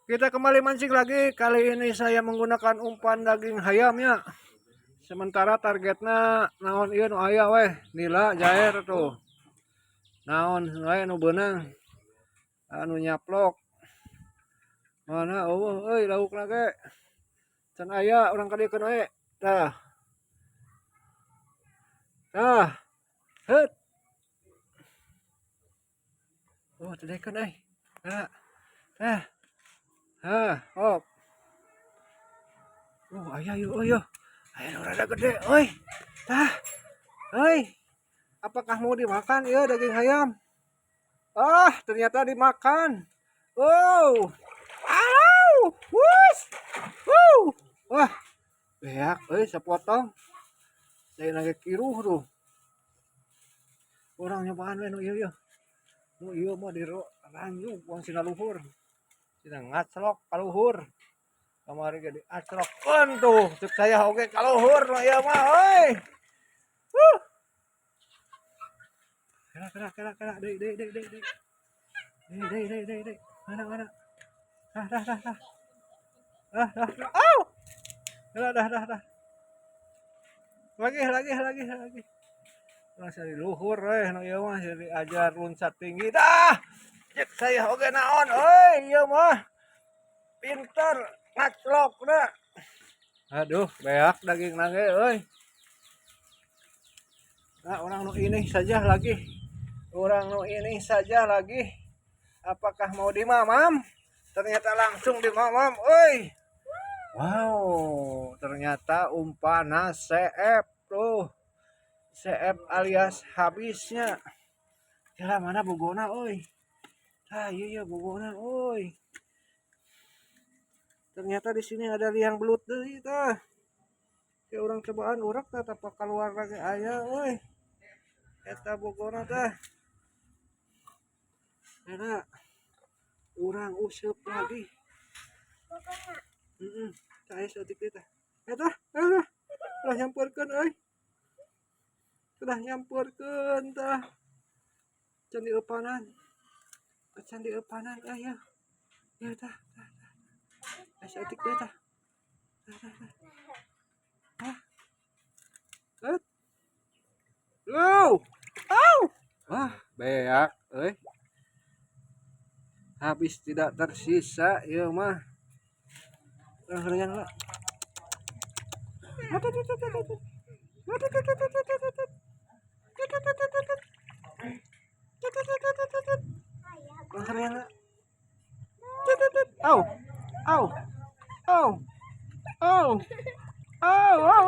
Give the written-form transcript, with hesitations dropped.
Kita kembali mancing lagi. Kali ini saya menggunakan umpan daging hayam ya. Sementara targetnya naon ieu nu aya weh, nila, jair tuh. Naon wae nu beunang. Anu nyaplok. Mana euweuh euy laukna ge. Can aya urang kadieukeun we. Tah. Tah. Heut. Oh, teu daekeun euy. Tah. Tah. Hah, hop. Oh, aya yeuh euy yeuh. Aya nu rada gede euy. Tah. Euy. Apakah mau dimakan ya daging ayam? Ah, ternyata dimakan. Oh. Au! Wus. Wuh. Wah. Beak euy sapotong. Saya lagi kiruh tuh. Urang nyobaan we nu ieu yeuh. Nu ieu mah diranyuk uang sina luhur. Sina ngaclok ka luhur. Kamari ge diaclokkeun tuh. Cek saya oge ka luhur nu ieu mah euy. Wuh. Kena kena kena kena deui deui deui deui deui. Deui deui deui deui deui. Mana mana. Dah dah dah dah. Dah dah. Au. Dah dah dah dah. Lagi lagi lagi lagi. Langsung di luhur euy nu ieu mah diajar loncat tinggi dah. Cek saya oge naon euy ieu mah. Pinter ngaclokna. Aduh, beak daging ge euy. Nah, urang nu ini saja lagi. Urang nu ini saja lagi. Apakah mau dimamam? Ternyata langsung dimamam, euy. Wow, ternyata umpan CF tuh. CF alias habisnya. Ya mana bogona euy. Ah, iya iya bogona euy. Ternyata di sini ada liang belut deui tah. Kayak urang cobaan urak tah tapa keluar lagi aya euy. Eta bogona tah. Eta urang useup lagi. Heeh, tah aya saeutik deui tah. Eta, eta. Ulah nyamperkeun euy. Ulah nyamperkeun tah. Can dieupanan. Can dieupanan euy ya. Ya tah, tah, tah. Aya saeutik deui tah. Tah, tah, tah. Tah. Et. Wow. Au. Wah, beak euy. Habis tidak tersisa ieu mah. Urang hoream lah. Tut, tut, tut, tut, tut. Tut, tut, tut, tut, tut, tut, tut. Tut, tut, tut, tut, tut. Tut, tut, tut, tut, tut, tut. Urang hoream lah. Tut, tut, tut. Au. Au. Au. Au. Au, au,